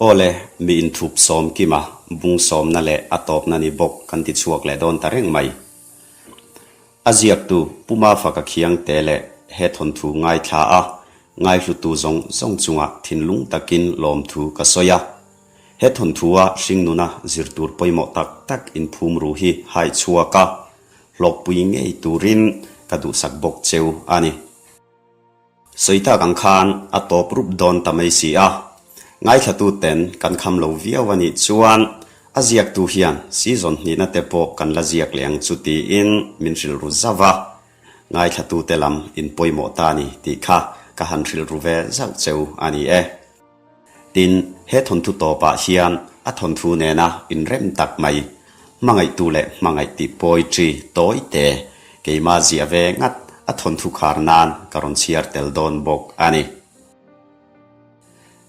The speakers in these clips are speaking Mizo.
Aw le, mi inthup Sawmkima bung sawmna leh a tawpna ni bawk kan ti chhuak leh dawn ta reng mai. A ziaktu Pu Mafaka Khiangte leh he thawnthu ngaithla a, ngaihlutu zawng zawng chungah thinlung takin lawmthu ka sawi a. He thawnthua hringnuna zir tur pawimawh tak tak inphum ru hi hai chhuak a, hlawkpui ngei turin ka duhsak bawk cheu a ni. Sawi tak ang khan a tawp rup dawn ta mai si a, ngaithlatu ten kan kham lo viau a nih chuan a ziaktu hian season hnihna te pawh kan la ziak leh ang chu tiin min hrilh ru zauh a, ngaithlatu te lam in pawimawh ta ni tih kha ka han hrilh ru ve zauh cheu a ni e. Tin, he thawnthu tawpah hian a thawnthu nena inrem tak mai, hmangaihtu leh hmangaih tih poetry tawi te keima ziah ve ngat a thawnthu khar nan ka rawn chhiar tel dawn bawk a ni.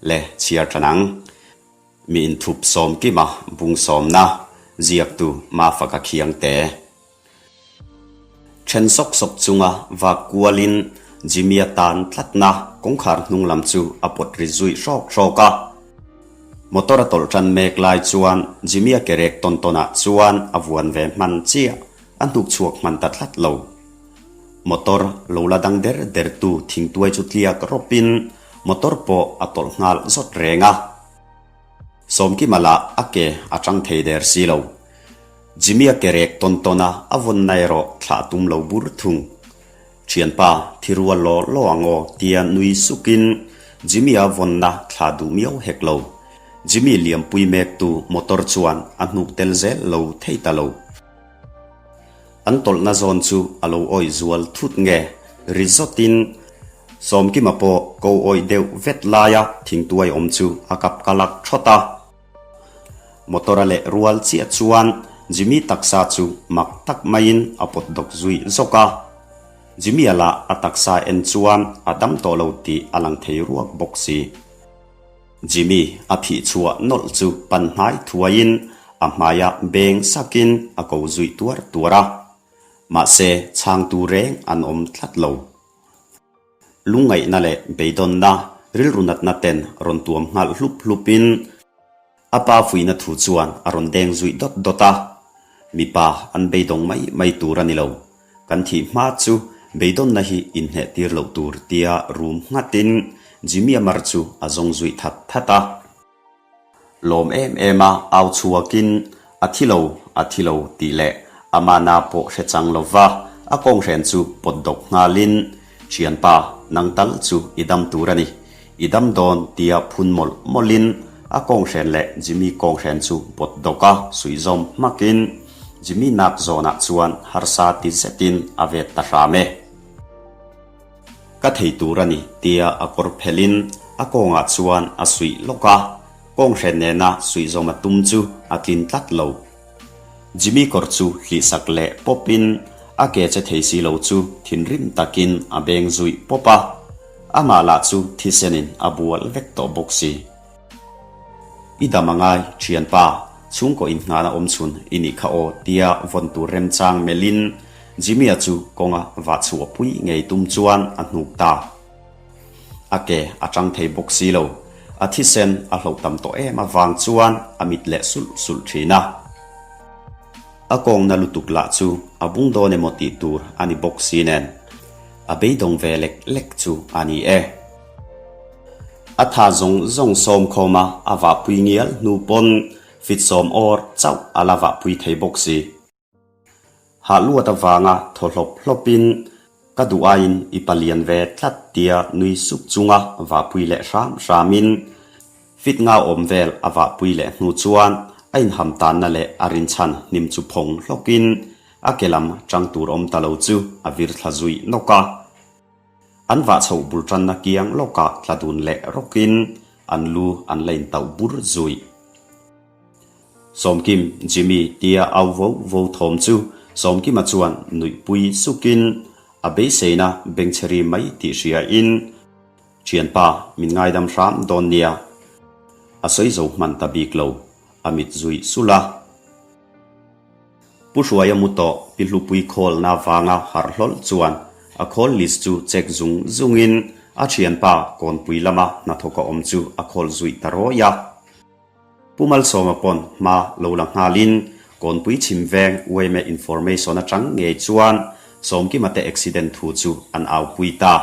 Le chhiar tan ang. Mi inthup sawmkima bung sawmna ziaktu Mafaka Khiangte. Then sawk sawk chunga vak kualin Jimmy-a tan tlatna kawngkhar hnung lam chu a pawt ri zui hrawk hrawk a. Motor a tawlh tan mek lai chuan Jimmy-a ke rek tawn tawnah chuan a vuan ve hman chiah, a hnuk chhuak hman ta tlat lo. Motor lo la dang der der tu thingtuai chu tliak rawpin motor pawh a tawlh nghal zawt reng a. Sawmkima lah a ke a tang thei der si lo. Jimmy-a ke rek tawn tawn a, a vawnna erawh thlah tum lo bur thung. Thianpa, thi rual law law ang aw tia nui sukin Jimmy-a vawnna thlah duh miau hek lo. Jimmy liampui mektu motor chuan a hnuk tel zel lo thei ta lo. An tawlhna zawn chu a lo awih zual thut nge ri zawtin Sawmkima pawh ko awih deuh vet laia thingtuai awm chu a kap kalak thawt a. Motor a leh rual chiah chuan Jimmy taksa chu mak tak maiin a pawt dawk zui zawk a. Jimmy-a lah a taksa en chuan a dam tawh lo tih a lang thei ruak bawk si. Jimmy a phih chhuah nawlh chu pan hnai thuaiin a hmaia beng sakin a ko zui tuar tuar a. Mahse chhangtu reng an awm tlat lo. Lungngaihna leh beidawnna, rilru natna ten rawn tuam nghal hlup hlupin a pa fuihna thu chuan a rawn deng zuih dawt dawt a. Mipa an beidawng mai mai tur a ni lo. Kan thih hma chu beidawnna hi inhneh tir loh tur tia rum nghatin Jimmy-a mar chu a zawng zuih that that a. Lawm em em a, au chhuakin, A thi lo, a thi lo, tih leh amahna pawh hre chang lo va, a kawnghren chu pawt dawk nghalin, Thianpa, nang tal chu i dam tur a ni. I dam dawn, tia phun mawlh mawlhin a kawnghren leh Jimmy kawnghren chu pawt dawk a, suihzawm hmakin Jimmy nak zawnah chuan harsa ti zetin a vet ta hram e. Ka thei tur a ni, tia a kawr phelhin a kawngah chuan a suih lawk a, kawnghren nena suih zawm a tum chu a tlin tlat lo. Jimmy kawr chu hlihsak leh pawpin a ke che thei si lo chu thinrim takin a beng zuih pawp a, amah lah chu thisenin a bual vek tawh bawk si. I dam a ngai, thianpa, chhungkaw inngahna awm chhun i nih kha aw, tia vawn tur remchang melhin Jimmy-a chu kawnga vah chhuah pui ngei tum chuan a hnuk ta. A ke a tang thei bawk si lo, a thisen a hloh tam tawh em avang chuan a mit leh sulh sulh thin a. A kawngna lutuk lah chu a bung dawn emaw tih tur a ni bawk si nen, a beidawng ve lek lek chu a ni e. A tha zawng zawng sawm khawm a, a vahpui ngial hnu pawn fit sawm awr chauh a la vahpui thei bawk si. Hah luat avanga thaw hlawp hlawpin ka duh aiin i palian ve tlat tia nui sup chunga vahpui leh hram hramin fit nga awm vel a vahpui leh hnu chuan a inham tanna leh a rinchhan hnim chu phawng hlawkin a ke lam tang tur awm ta lo chu a vir thla zui nawk a. An vah chhoh bul tanna kiang lawkah tla dun leh rawkin an lu an la intauh bur zui. Sawmkim, Jimmy tia au vo vo thawm chu Sawmkima chuan nuihpui sukin a beiseina bengchheri mai tih hriain, Thianpa, min ngaidam hram dawn nia. A sawi zo hman ta bik lo, a mit zui sulh a. Pu Hruaia mu tawh pi hlupui khawlna vanga harh hlawlh chuan a khawl list chu check zung zungin a thianpa kawnpui lama hnathawk a awm chu a khawl zuih ta rawi a. Pu Malsawma pawn hma lo la nghalin Kawnpui chhim veng yma information atang ngei chuan Sawmkima te accident thu chu an aupui ta.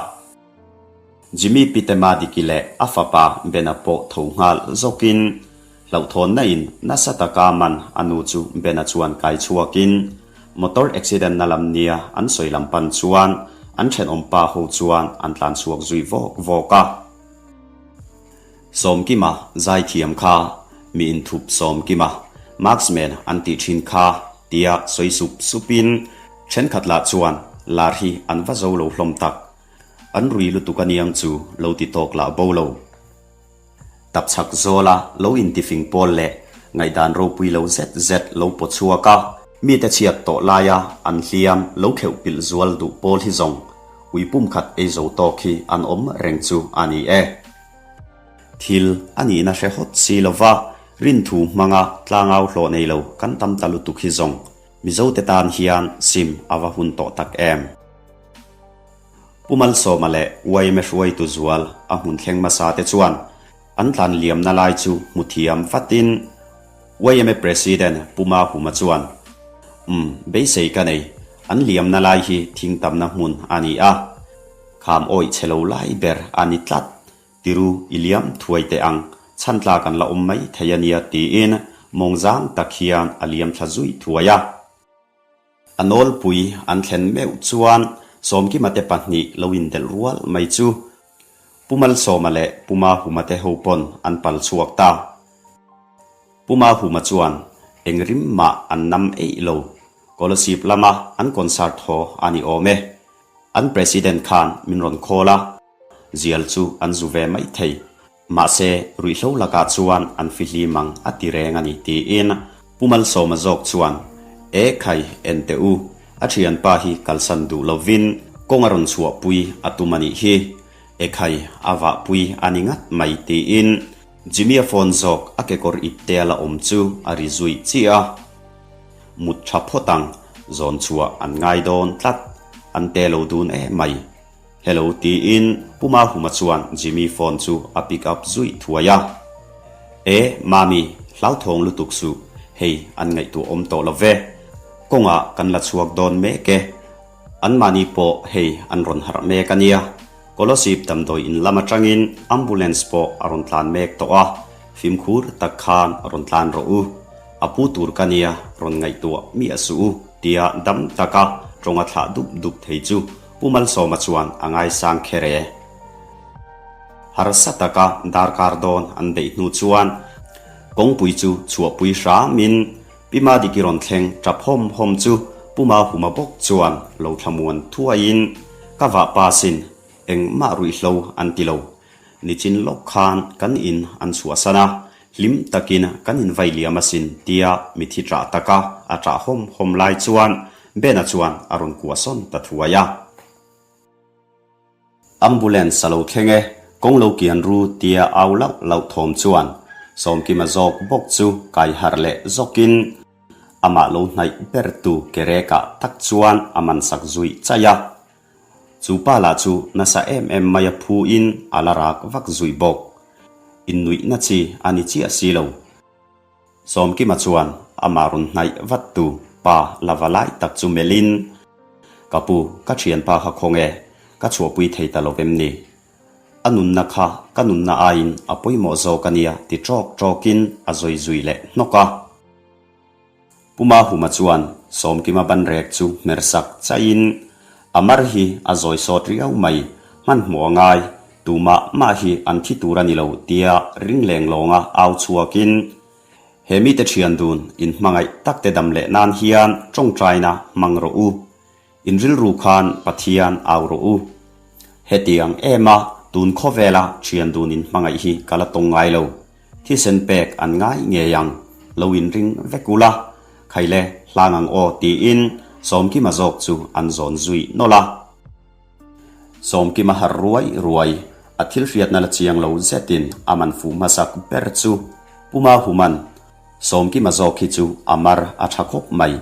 Jimmy Pitema Diki leh a fapa Bena pawh tho nghal zawkin hlauhthawnna in nasa taka man a nu chu Bena chuan kai chhuakin motor accident na lam nia an sawi lam pan chuan an thenawm pa ho chuan an tlan chhuak zui vawk vawk a. Sawmkima zaithiam kha mi inthup Sawmkima marksman an tih thin kha tia sawi sup supin thenkhat lah chuan lar hi an va zo lo hlawm tak. An rui lutuk aniang chu lo ti tawk lah bo lo. Tapchhak zawla lo intifing pawl leh ngaihdan ropui lo zet zet lo paw chhuak a, mite chhiat tawh laia an hliam lo kheuh pilh zual duh pawl hi zawng ui pum khat ei zo tawk hi an awm reng chu a ni e. Thil a nihna hre hawt si lova rinthu hmanga tlangau hlawh nei lo kan tam ta lutuk hi zawng Mizote tan hian sim a va hun tawh tak em. Pu Malsawma leh yma hruaitu zual a hmun thleng hmasa te chuan an tlan liamna lai chu hmu thiam vatin yma President Pu Mahuma chuan, Umm, beisei ka nei, an liamna lai hi thing tamna hmun a ni a, kham awih chhe lo lai ber a ni tlat, tiru i liam thuai teh ang, chhan tlak an la awm mai thei a nia tiin mawngzang tak hian a liam thla zui thuai a. A nawlpui an thlen meuh chuan Sawmkima te pahnih lo indelh rual mai chu Pu Malsawma leh Pu Mahuma te ho pawn an pal chhuak ta. Pu Mahuma chuan eng rim mah an nam eih lo, Kolasib lama an concert haw a ni awm e. An President khan min rawn call a, zial chu an zu ve mai thei. Mahse, ruihhlo lakah chuan an fihlim ang a ti reng a ni tiin Pu Malsawma zawk chuan, E khai, en teh u, a thianpa hi kalsan duh lovin kawng a rawn chhuahpui a tum a nih hi. E khai, a vahpui a ni ngat mai tiin Jimmy-a phone zawk a kekawr ipte a la awm chu a ri zui chiah a. Mut tha phawt ang, zawn chhuah an ngai dawn tlat, an te lo dun emai. Hello tiin Pu Mahuma chuan Jimmy phone chu a pick up zui thuai a. E, Mami, hlauthawng lutuk suh, hei an ngaihtuah awm tawh lo ve. Kawngah kan la chhuak dawn mek e. Anmahni pawh hei an rawn harh mek a nia. Kolasib damdawi in lam atangin ambulance pawh a rawn tlan mek tawh a, fimkhur tak khan rawn tlan rawh u. A pu tur ka nia, rawn ngaihtuah miah suh u, tia dam taka tawnga thlah dup dup thei chu Pu Malsawma chuan a ngaisang kher e. Harsa taka darkar dawn an beih hnu chuan kawngpui chu chhuahpui hramin Pi Madiki rawn thleng tap hawm hawm chu Pu Mahuma bawk chuan lo thlamuan thuaiin ka vahpa sin engmah ruihhlo an ti lo. Nichin lawk khan kan in an chhuahsan a, hlim takin kan invai liam asin tia mithi ṭah taka a ṭah hawm hawm lai chuan Bena chuan a rawn kuah sawn ta thuai a. Ambulance a lo thleng e, kawng lo kian ru tia au lauh lauh thawm chuan Sawmkima zawk bawk chu kai harh leh zawkin amah lo hnaih bertu kerekah tak chuan a mansak zui chaih a. Chu pa lah chu nasa em em mai a phu in a la rak vak zui bawk. Innuihna chi a ni chiah si lo. Sawmkima chuan amah rawn hnaih vat tu pa la va lai tak chu melh in, Ka pu, ka thianpa kha khaw nge? Ka chhuahpui thei ta lo vem ni? A nunna kha ka nunna aiin a pawimawh zawk a nia ti ṭawk ṭawkin a zawi zui leh hnawk a. Pu Mahuma chuan Sawmkima banrek chu hmer sak chaihin, A mar hi a zawi sawt riau mai, hmanhmawh a ngai, tumah mah hi an thi tur a ni lo tia ring leng lawnga au chhuakin, He mite thian dun inhmangaih takte dam leh nan hian tawngtaina hmang rawh u. In rilru khan Pathian au rawh u. Hetiang em a tun khawvela thian dun in hmangaih hi ka la tawng ngai lo. Thisen pek an ngai ngei ang. Lo in ring vek ula. Khaile hlang ang aw tiin Sawmkima zawk chu an zawn zui nawlh a. Sawmkima harh ruai ruai a thil hriatna la chiang lo zetin a man fuh hmasak ber chu Pu Mahuman Sawmkima zawk hi chu a mar a tha khawp mai.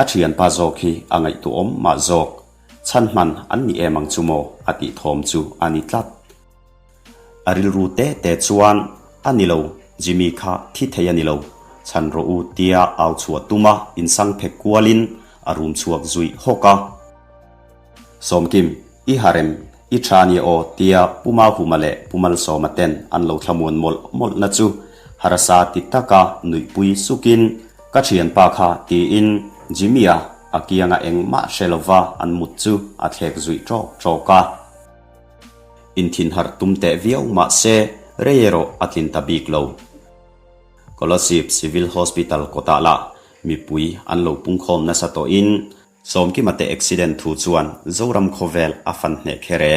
A thianpa zawk hi a ngaihtuahawm mah zawk. Chhan hman an ni em ang chu maw? a tih thawm chu a ni tlat. A rilru te te chuan, A ni lo, Jimmy kha thi thei a ni lo, chhan rawh u tia au chhuah tuma insang phek kualin a rum chhuak zui hawk a. Sawmkim, i harem, i tha nia aw tia Pu Mahuma leh Pu Malsawma ten an lo thlamuan mawlh mawlhna chu harsa ti taka nuihpui sukin ka thianpa kha tiin Jimmy-a a kianga engmah hre lova an mut chu a thlek zuih ṭawk ṭawk a. Inthinharh tum teh viau mah se rei erawh a tlin ta bik lo. Kolasib Civil Hospital kawtah lah mipui an lo pungkhawm nasa tawhin Sawmkima te accident thu chuan Zoram khawvel a fan hneh kher e.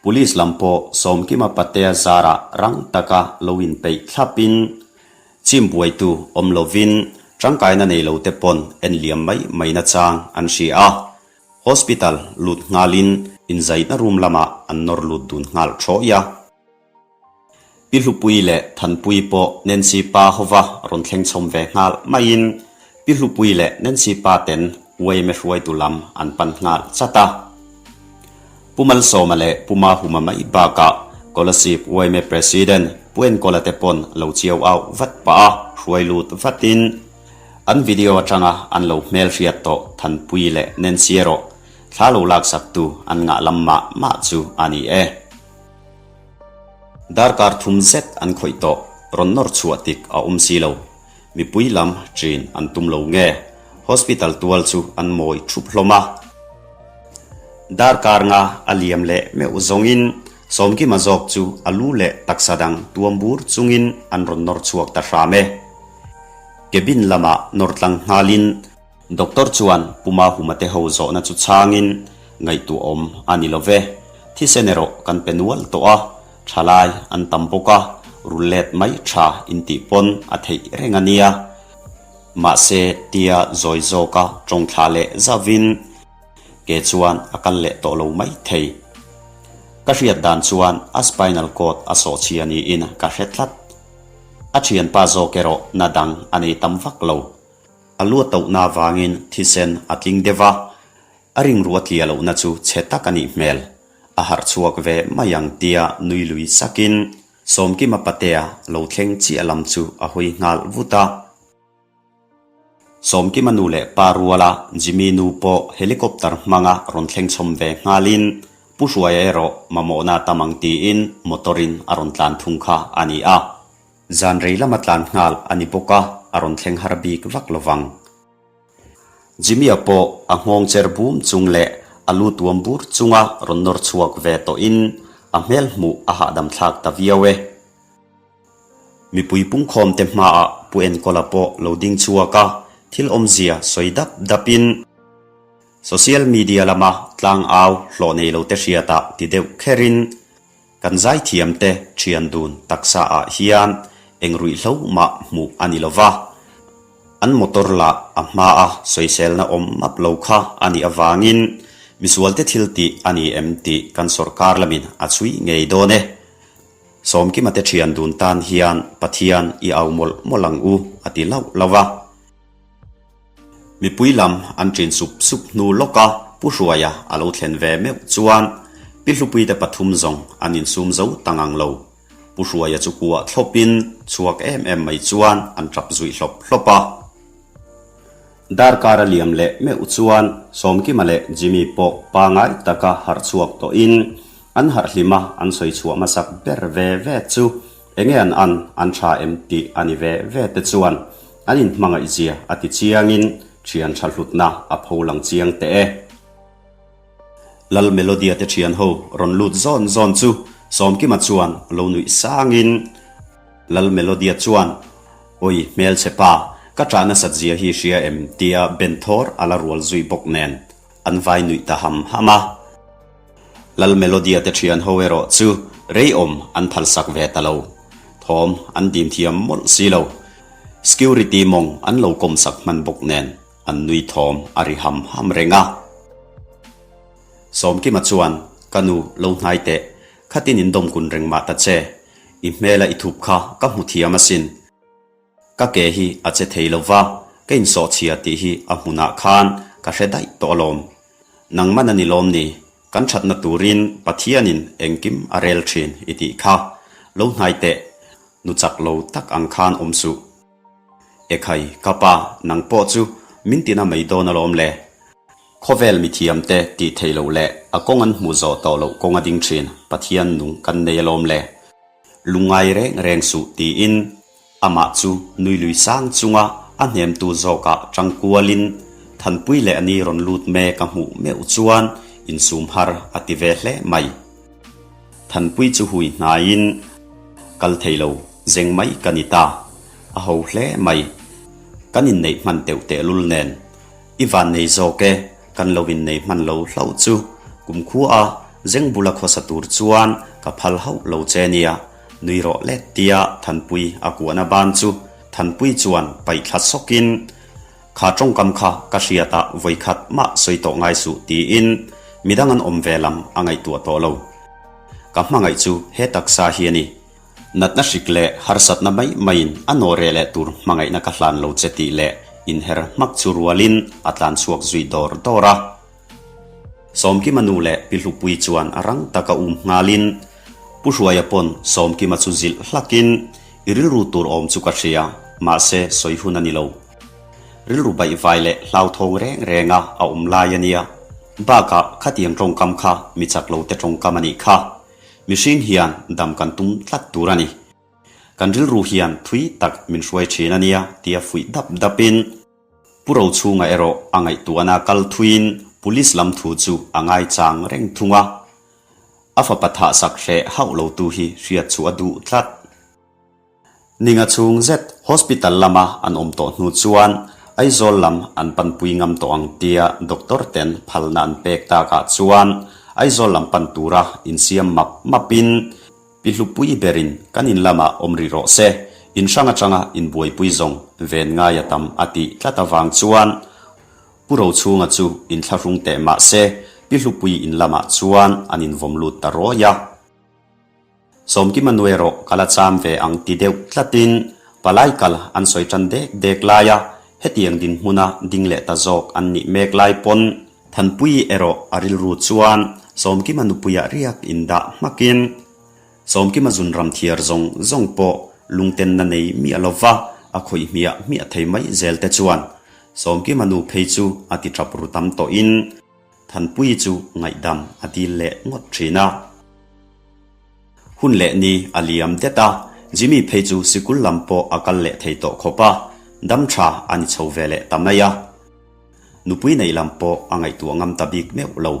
Police lam pawh Sawmkima patea zarah rang taka lo inpeih thlapin chim buaitu awm lovin tangkaina nei lo te pawn en liam mai mai nachang an hria a. Hospital lut nghalin inzaihna room lamah an nawr lut dun nghal thawi a. Pi Hlupuii leh Thanpuii pawh Nancy pa hova rawn thleng chhawm ve nghal maiin Pi Hlupuii leh Nancy pa ten yma hruaitu lam an pan nghal chat a. Pu Malsawma leh Pu Mahuma mai bakah Kolasib yma President Pu Enkawla te pawn lo chiau au vat pah a, hruai lut vatin an video atanga an lo hmelhriat tawh Thanpuii leh Nancy erawh thla lo laksaktu an ngah lam mah mah chu a ni e. Darkar thum zet an khawih tawh, rawn nawr chhuah tik a awm si lo. Mipui lam ṭin an tum lo nge? Hospital tual chu an mawi thup hlawm a. Darkar nga a liam leh meuh zawngin Sawmkima zawk chu a lu leh taksa dang tuam bur chungin an rawn nawr chhuak ta hram e. Cabin lamah nawr tlang nghalin. Doctor chuan Pu Mahuma te ho zawhna chu chhangin ngaihtuahawm a ni lo ve. Thisen erawh kan pe nual tawh a, thalai an tam bawk a, rul let mai tha intih pawn a theih reng a nia. Mahse tia zawi zawka tawng thlah leh zauhin ke chuan a kal leh tawh lo mai thei. Ka hriat dan chuan a spinal cord a sawhchhia niin ka hre tlat. A thianpa zawk erawh na dang a nei tam vak lo. A lu a tohna avangin thisen a tling deuh a, a ringru a tlia lohna chu chhe tak a nih hmel. A harh chhuak ve mai ang tia nui lui sakin Sawmkima patea lo thleng chiah lam chu a hawi nghal vut a. Sawmkima nu leh pa ruala Jimmy nu pawh helicopter hmanga rawn thleng chhawm ve nghalin Pu Hruaia erawh mamawhna tam ang tiin motor-in a rawn tlan thung kha a ni a. Zan rei lama tlan nghal a ni bawk a, a rawn thleng har bik vak lo vang. Jimmy-a pawh a nghawng cher bum chung leh a lu tuam bur chunga rawn nawr chhuak ve tawhin a hmel hmuh a hahdam thlak ta viau e. Mipui pungkhawmte hmaah Pu Enkawla pawh lo ding chhuak a, thil awmzia sawi dap dapin social media lama tlangau hlawh nei lote hriatah ti deuh kherin, Kan zaithiamte thian dun taksa ah hian eng ruihhlo mah hmuh a ni lova, an motor lah a hma a sawiselna awm map lo kha a nih avangin misualte thil tih a ni em tih kan sawrkar lamin a chhui ngei dawn e. Sawmkima te thian dun tan hian Pathian i au mawlh mawlh ang u a ti lauh lauh a. Mipui lam an ṭin sup sup hnu lawka Pu Hruaia a lo thlen ve meuh chuan Pi Hlupuite pathum zawng an insum zo ta ngang lo. Pu Hruaia chu kuah thlawpin chhuak em em mai chuan an ṭap zuih hlawp hlawp a. Darkar a liam leh meuh chuan Sawmkima leh Jimmy pawh pangai taka harh chhuak tawhin an harh hlima an sawi chhuah hmasak ber ve ve chu Enge an an an tha em tih a ni ve ve te chuan an inhmangaih zia a ti chiangin thian tha hlutna a pho lang chiang teh e. Lal Melodia te thian ho rawn lut zawn zawn chu Sawmkima chuan lo nuih sangin Lal Melodia chuan Awi hmelchhe pa, ka tah nasat zia hi hria em tia ben thawr a la rual zui bawk nen an vai nuih ta ham ham a. Lal Melodia te thian ho erawh chu reiawm an phalsak ve ta lo. Thawm an dim thiam mawlh si lo. Security mawng an lo kawmsak hman bawk nen an nui thawm a ri ham ham reng a. Sawmkima chuan, Ka nu, lo hnai teh. Khatin in dawmkun reng mah ta che. I hmela i thup kha ka hmu thiam asin. Ka ke hi a che thei lo va, ka insawhchhia tih hi a hmunah khan ka hre daih tawh alawm. Nangman a ni lawm ni, kan thatna turin Pathianin engkim a rel thin i tih kha. Lo hnai teh. Nu chak lo tak ang khan awm suh. Ekhai, ka pa, nang pawh chu min tina mai dawn alawm le. Khawvel mithiam te tih theih loh leh a kawng an hmuh zawh tawh loh kawng a ding thin, Pathian nung kan nei alawm le. Lungngai reng reng suh tiin amah chu nui lui sang chunga a hnemtu zawkah tang kualin Thanpui leh a ni rawn lut mek a hmuh meuh chuan insum har a ti ve hle mai. Thanpui chu hui hnaiin kal thei lo zeng mai ka ni ta. A ho hle mai. Kan inneih hman teuh tehlul nen. I van nei zawk e, kan lo innei hman lo hlauh chu kumkhua a zeng bula khawsa tur chuan ka phal hauh lo che nia, nui rawh let tia Thanpui a kuahna ban chu Thanpui chuan paih thla sawkin kha tawngkam kha ka hriat ah vawikhat mah sawi tawh ngai suh tiin midang an awm ve lam a ngaihtuah tawh lo. Ka hmangaih chu he taksa hi a ni. Natna hrik leh harsatna mai maiin a nawh reh leh tur hmangaihna ka hlan lo che tih leh inher hmak chu rualin a tlan chhuak zui dawr dawr a. Sawmkima nu leh Pi Hlupui chuan a rang taka um nghalin Pu Hruaia pawn Sawmkima chu zilh hlakin i rilru tur awm chu ka hria, mahse sawi hun a ni lo. Rilru baihvai leh hlauthawng reng renga a awm lai a nia. Bakah khatiang tawngkam kha mi chak lo te tawngkam a nih kha. Mihring hian dam kan tum tlat tur a ni. Kan rilru hian thui tak min hruai thin a nia tia fuih dap dapin Pu Rochhunga erawh a ngaihtuahna kal thuiin Police lam thu chu a ngaichang reng thung a. A fapa thahsak hreh hauh lotu hi hriat chu a duh tlat. Ninga chhung zet hospital lama an awm tawh hnu chuan Aizawl lam an panpui ngam tawh ang tia doctor ten phalna an pek takah chuan Aizawl lam pan tura insiam map mapin Pi Hlupui berin kan in lamah awm rih rawh se, in hrang atanga inbuaipui zawng ven ngai a tam a tih tlat avang chuan Pu Rochhunga chu inthlahrung teh mah se Pi Hlupui in lamah chuan an invawm lut ta rawi a. Sawmkima nu erawh ka la cham ve ang ti deuh tlatin palai kal an sawi tan dek dek lai a, hetiang dinhmuna ding leh ta zawk an nih mek lai pawn Thanpuii erawh a rilru chuan Sawmkima nupuiah riak indah hmakin Sawmkima zunram thiar zawng zawng pawh lungtenna nei miah lova a khawih hmiah hmiah thei mai zel te chuan Sawmkima nu phei chu a ti tap ru tam tawhin Thanpuii chu ngaihdam a dil leh ngawt thin a. Hun leh ni a liam det a, Jimmy phei chu sikul lam pawh a kal leh thei tawh khawp a, dam tha a ni chho ve leh ta mai a. Nupui neih lam pawh a ngaihtuah ngam ta bik meuh lo.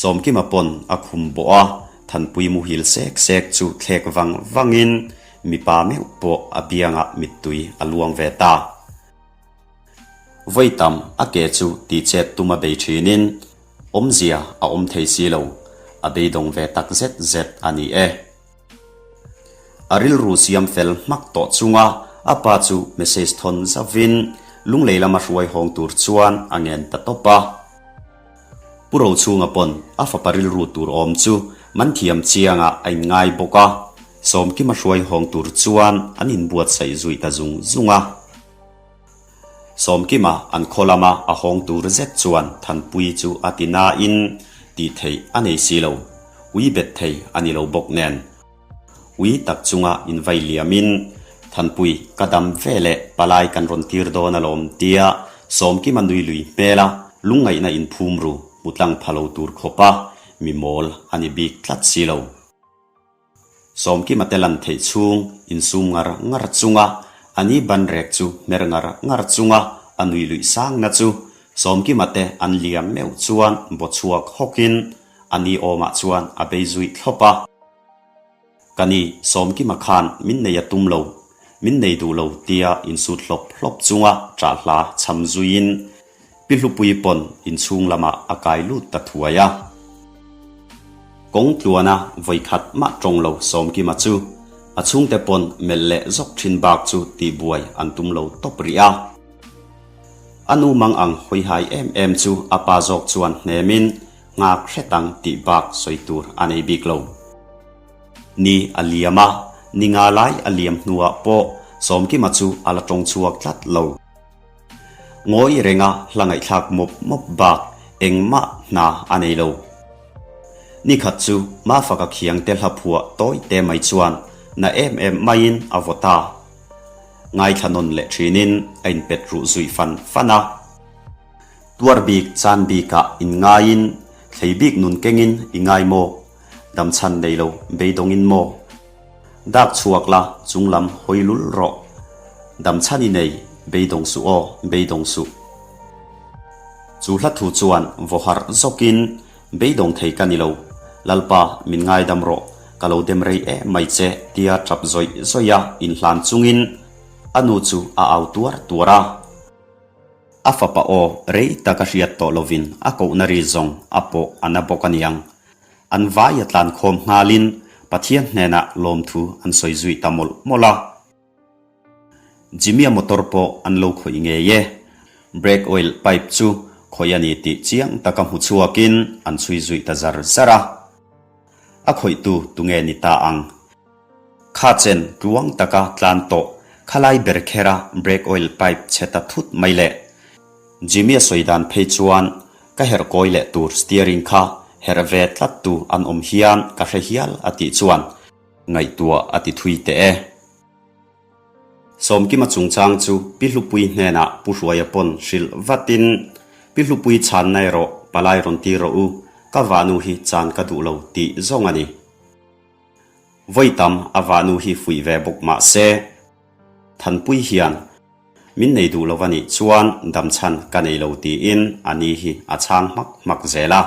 Sawmkima pawn a khum bawh a, Thanpui muhil sek sek chu thlek vang vangin mipa meuh pawh a biangah mittui a luang ve ta. Vawi tam a ke chu tih chet tum a bei thinin awmzia a awm thei si lo, a beidawng ve tak zet zet a ni e. A rilru siam fel hmak tawh chunga a pa chu message thawn zauvin lunglei lama hruai hawng tur chuan a ngen ta tawp a. Pu Rochhunga pawn a fapa rilru tur awm chu man thiam chiangah a inngai bawk a, Sawmkima hruai hawng tur chuan an inbuatsaih zui ta zung zung a. Sawmkima an khaw lama a hawng tur zet chuan Thanpui chu a ti nain tih theih a nei si lo, ui bet thei a ni lo bawk nen. Ui tak chunga invai liamin, Thanpui, ka dam ve leh palai kan rawn tir dawn alawm tia Sawmkima nui lui hmela lungngaihna inphum ru hmu tlang pha lo tur khawpa mi mawl a ni bik tlat si lo. Sawmkima te lan theih chhung insum ngar ngar chunga a ni ban rek chu hmer ngar ngar chunga a nui luih sangna chu Sawmkima te an liam meuh chuan baw chhuak hawkin a ni awmah chuan a bei zui thlawp a. Ka ni, Sawmkima khan min nei a tum lo, min nei duh lo tia insut hlawp hlawp chunga ṭah hla cham zuiin Pi Hlupuii pawn inchhung lamah a kai lut ta thuai a. Kawng tluana vawikhat mah tawng lo Sawmkima chu a chhungte pawn melh leh zawk thin bak chu tihbuai an tum lo tawp rih a. A nu mang ang hawihai em em chu a pa zawk chuan hnemin nghak hret ang tih bak sawi tur a nei bik lo. Ni a liam a, ni nga lai a liam hnuah pawh Sawmkima chu a la tawng chhuak tlat lo. Ngawi renga hla ngaihthlak mawp mawp bak engmah hna a nei lo. Nikhat chu Mafaka khiangte hla phuah tawi te mai chuan. Na em em maiin a vaw ta. Ngaithla nawn leh thinin a inpet ruh zui fan fan a. Tuar bik chan bikah inngaiin thlei bik nun kengin i ngai maw? Damchhan nei lo beidawngin maw? Dak chhuak la chunglam hawi lul rawh. Damchhan i nei beidawng suh aw, beidawng suh. Chu hla thu chuan vaw harh zawkin Beidawng thei ka ni lo. Lalpa, min ngaidam rawh, ka lo dem rei em mai che, tia tap zawih zawih a inhlan chungin a nu chu a au tuar tuar a. A fapa aw rei tak a hriat tawh lovin a kohna ri zawng a pawh a na bawk a niang. An vai a tlan khawm nghalin Pathian hnenah lawmthu an sawi zui ta mawlh mawlh a. Jimmy-a motor pawh an lo khawih ngei e. Brake oil pipe chu khawih a ni tih chiang taka hmu chhuakin an chhui zuih ta zar zar a. A khawihtu tunge ni ta ang? Kha chen tluang taka tlan tawh khalai ber khera brake oil pipe chhe ta thut mai le. Jimmy-a sawi dan phei chuan ka herh kawi leh tur steering kha herh ve tlat tu an awm hian ka hre hial a tih chuan ngaihtuah a ti thui teh e. Sawmkima chungchang chu Pi Hlupui hnenah Pu Hruaia pawn hrilh vatin, Pi Hlupui chhanna erawh palai rawn tir rawh u, ka vahnu hi chan ka duh lo tih zawng a ni. Vawi tam a vahnu hi fuih ve bawk mah se, Thanpui hian min nei duh lo a nih chuan damchhan ka nei lo tiin a ni hi a chhang hmak hmak zel a.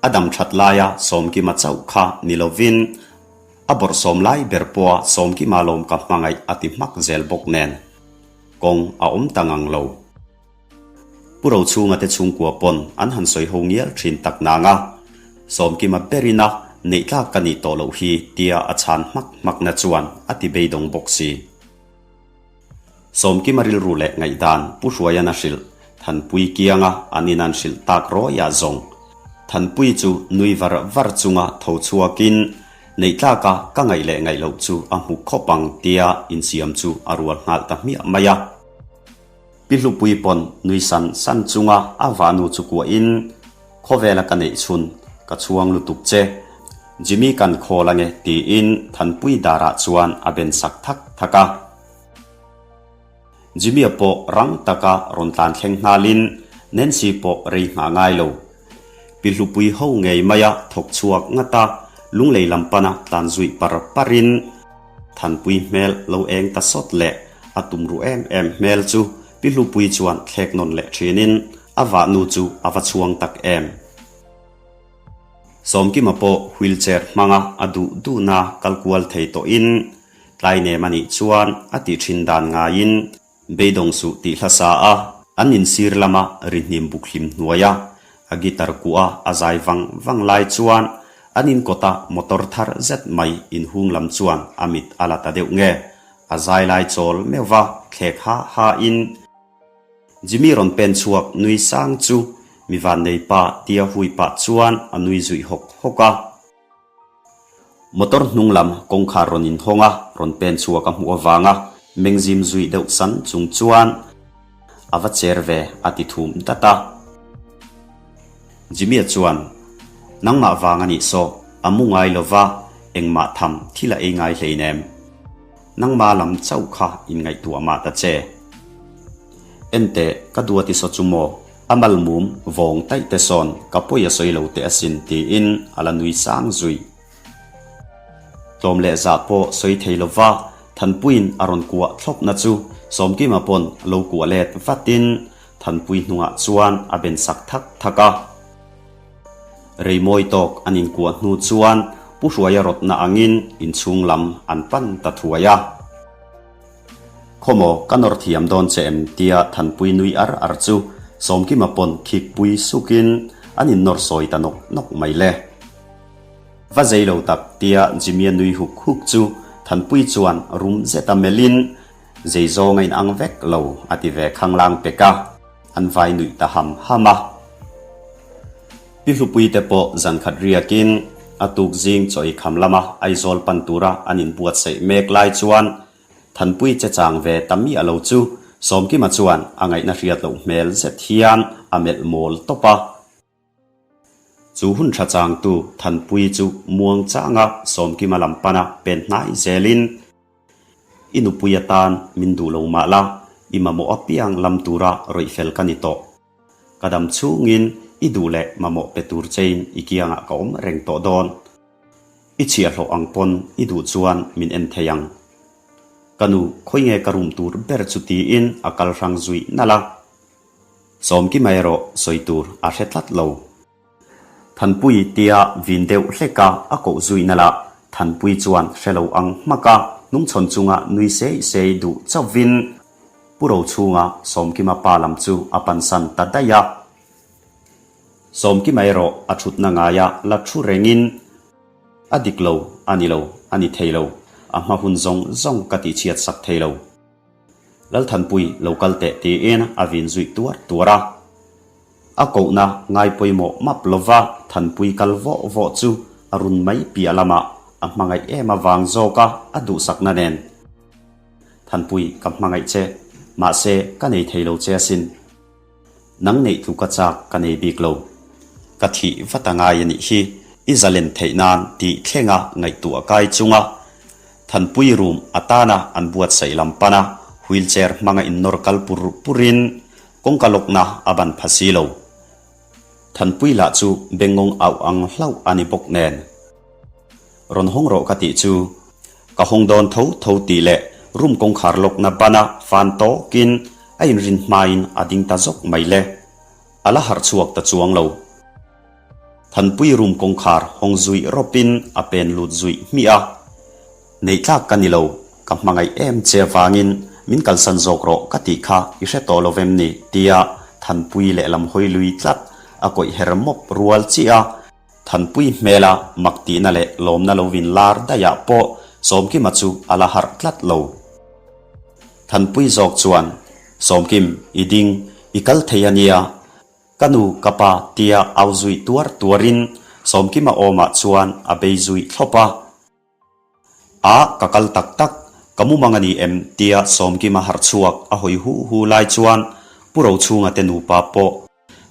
A dam that laia Sawmkima chauh kha ni lovin a bawrhsawm lai ber pawha Sawmkima lawm ka hmangaih a ti hmak zel bawk nen kawng a awm ta ngang lo. Pu Rochhunga te chhungkua pawn an han sawi ho ngial thin tak nang a, Sawmkima berin a neih tlak ka nih tawh loh hi tia a chhan hmak hmakna chuan a ti beidawng bawk si. Sawmkima rilru leh ngaihdan Pu Hruaian a hrilh, Thanpui kianga an in an hrilh tak rawia zawng. Thanpui chu nui var var chunga tho chhuakin, Neihtlaka ka ngaih leh ngaih loh chu a hmu khawp ang tia insiam chu a rual nghal ta hmiah mai a. Pi Hlupui pawn nui san san chunga a vahnu chu kuahin, Khawvela ka neih chhun, ka chhuang lutuk che. Jimmy kan khawl ange tiin Thanpui darah chuan a ben sak thak thak a. Jimmy-a pawh rang taka rawn tlan thleng nghalin Nancy pawh rei nghah ngai lo. Pi Hlupui ho ngei maia thawk chhuak ngat a, lunglei lam pana tlan zuih par parin Thanpui hmel lo eng ta sawt leh a tum ruh em em hmel chu Pi Hlupui chuan thlek nawn leh thinin a vahnu chu a va chhuang tak em. Sawmkima pawh wheelchair hmanga a duh duhna kal kual thei tawhin tlai nem a nih chuan a tih thin dan ngaiin beidawng suh tih hla sa a, an insir lama ri hnim buk hlim hnuaia a guitar kuah a zai vang vang lai chuan an inkawta motor thar zet mai inhung lam chuan a mit a la ta deuh nge a zai lai chawl meuhva thlek ha ha in Jimmy rawn pen chhuak nui sang chu mi vannei pa tia hui pah chuan a nui zuih hawk hawk a. Motor hnung lam kawngkhar rawn inhawng a, rawn pen chhuak a hmuh avanga mengzim zuih deuh san chung chuan a va cher ve a ti thum dat a. Jimmy-a chuan, Nangmah vang a nih saw, a mu ngai lova engmah tham thil a ei ngai hleinem. Nangma lam chauh kha inngaihtuah mah ta che. Enteh, ka duat i saw chu maw? A mal mum vawng taih te sawn ka pawi a sawi lo teh asin tiin a la nui sang zui. Tlawm leh zah pawh sawi thei lova Thanpuiin a rawn kuah thlawpna chu Sawmkima pawn lo kuah let vatin Thanpui hnungah chuan a ben sak thak thak a. Rei mawi tawk an inkuah hnu chuan Pu Hruaia rawtna angin inchhung lam an pan ta thuai a. Khawmaw ka nawr thiam dawn che em tia Thanpui nui ar ar chu Sawmkima pawn khikpui sukin an innawr sawi ta nawk nawk mai le. Va zei lo tak tia Jimmy-a nui huk huk chu Thanpui chuan rum zeta melhin zei zawng a inang vek lo a ti ve khanglang pek a. An vai nuih ta ham ham a. Pi Hlupui te pawh zan khat riakin a tuk zing chaw ei kham lama Aizawl pan tura an inbuatsaih mek lai chuan Thanpui che chang ve ta miah lo chu Sawmkima chuan a ngaihna hriat loh hmel zet hian a melh mawl tawp a. Chu hun tha changtu Thanpuii chu muang changa Sawmkima lam pana pen hnai zelin, I nupui atan min duh lo mah la, i mamawh apiang lam tura rawih fel ka ni tawh. Ka dam chhungin i duh leh mamawh pe tur chein i kiangah ka awm reng tawh dawn. I chhiahhlawh ang pawn i duh chuan min en thei ang. Ka nu, khawi nge ka room tur ber chu tiin a kal hrang zui nalh a. Sawmkima erawh sawi tur a hre tlat lo. Thanpui tia vin deuh hlek a a koh zui nalh a, Thanpui chuan hre lo ang hmak a hnungchhawn chunga nui sei sei duh chauhvin Pu Rochhunga Sawmkima pa lam chu a pansan ta daih a. Sawmkima erawh a thutna ngaia la thu rengin, A dik lo, a ni lo, a ni thei lo, a hma hun zawng zawng ka tihchhiat sak thei lo. Lalthanpui lo kal teh tiin a vin zuih tuar tuar a. A kohna ngai pawimawh map lova Thanpui kal vawh vawh chu a run mai piah lamah a hmangaih em avang zawka a duhsakna nen. Thanpui ka hmangaih che, mahse ka nei thei lo che asin. Nang neih tluka chak ka nei bik lo. Ka thih vat a ngai a nih hi, i zalen theih nan tih thlenga ngaihtuah kai chunga Thanpui room atana an buatsaih lam pana wheelchair hmanga innawr kal pur purin kawngka lawkna a ban pha si lo. Thanpui lah chu bengngawng auh ang hlauh a ni bawk nen. Rawn hawng rawh ka tih chu. Ka hawng dawn tho tho tih leh room kawngkhar lawkna bana fan tawkin a inrin hmain a ding ta zawk mai le. A la harh chhuak ta chuang lo. Thanpui room kawngkhar hawng zuih rawpin a pen lut zuih hmiah a. Neih tlak ka ni lo, ka hmangaih em che avangin min kalsan zawk rawh ka tih kha i hre tawh lo vem ni? tia Thanpui lehlam hawi lui tlat a kawih her mawp rual chiah a. Thanpui hmela mak tihna leh lawmna lo vin lar daihah pawh Sawmkima chu a la harh tlat lo. Thanpui zawk chuan, Sawmkim, i ding, i kal thei a nia. Ka nu, ka pa, tia au zuih tuar tuarin Sawmkima awmah chuan a bei zuih thlawp a. A, ka kal tak tak, ka mumang a ni em? tia Sawmkima harh chhuak a hawi hu hu lai chuan Pu Rochhunga te nupa pawh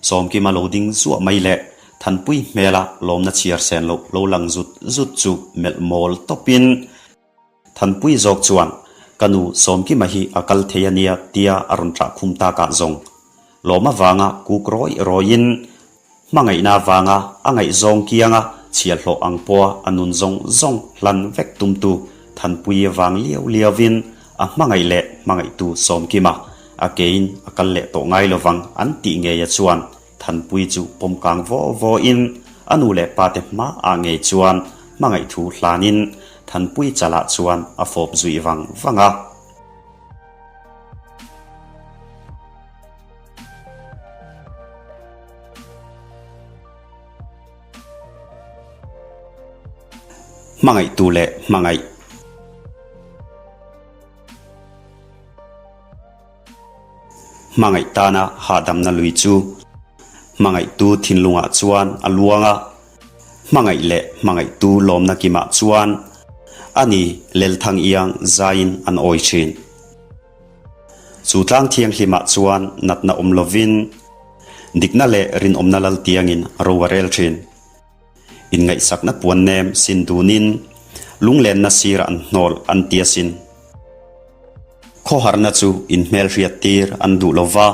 Sawmkima lo ding zuah mai leh Thanpui hmela lawmna chhiar sen loh lo lang zut zut chu melh mawl tawpin Thanpui zawk chuan Ka nu Sawmkima hi a kal thei a nia tia a rawn ṭah khum takah zawng lawm avanga kuk rawi rawiin Hmangaihna avanga a ngaihzawng kianga chhiahhlawh ang pawha a nun zawng zawng hlan vek tumtu Thanpui avang liau liauin a hmangaih leh hmangaihtu Sawmkima a kein a kal leh tawh ngai lovang an tih ngeia chuan Thanpui chu pawm kang vaw vawin a nu leh pate hmaah ngei chuan hmangaih thu hlanin Thanpui chalah chuan a fawp zuih vang vang a. Hmangaihtu leh hmangaih. Hmangaih tana hahdamna lui chu hmangaihtu thinlungah chuan a luang a, hmangaih leh hmangaihtu lawmna kimah chuan a ni lelthang iang zaiin an awi thin. Chu tlang thianghlimah chuan natna awm lovin, dikna leh rinawmna lal tiangin ro a rel thin. Inngaihsakna puan nem sin dunin lunglenna sirah an hnawl an ti asin. Khawharna chu inhmelhriat tir an duh lova,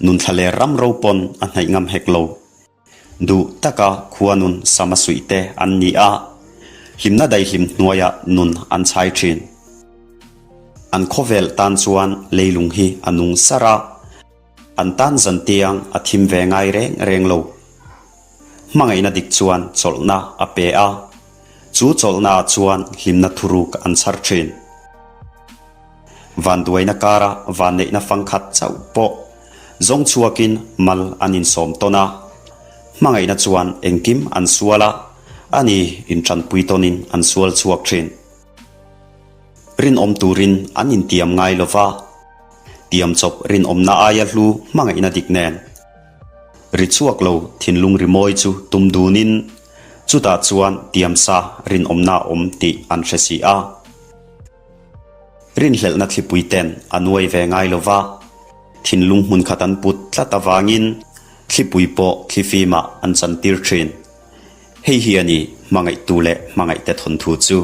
nunthla leh ram ro pawn a hnaih ngam hek lo. Duh taka khua nun sam a suih te an ni a, hlimna daihlim hnuaiah nun an chhai thin. An khawvel tan chuan leilung hi a nung sar a, an tan zan tiang a thim ve ngai reng reng lo. Hmangaihna dik chuan chawlhna a pe a, chu chawlhnaah chuan hlimna thuruk an chhar thin. Vanduaina kara vanneihna fangkhat chauh pawh zawng chhuakin mal an insawm tawn a, hmangaihna chuan engkim an sual a, ani intanpui tawnin an sual chhuak thin. Rinawm turin an intiam ngai lo va, tiam chawp rinawmna aia hlu hmangaihna dik nen ri chhuak lo thinlung rimawi chu tum dunin chutah chuan tiamsa rinawmna a awm tih an hre si a. Rinhlelhna thlipui ten a nuai ve ngai lo va, thinlung hmun khat an put tlat avangin. Thlipui pawh thlifimah an chantir thin. Hei hi a ni hmangaihtu leh hmangaihte thawnthu chu.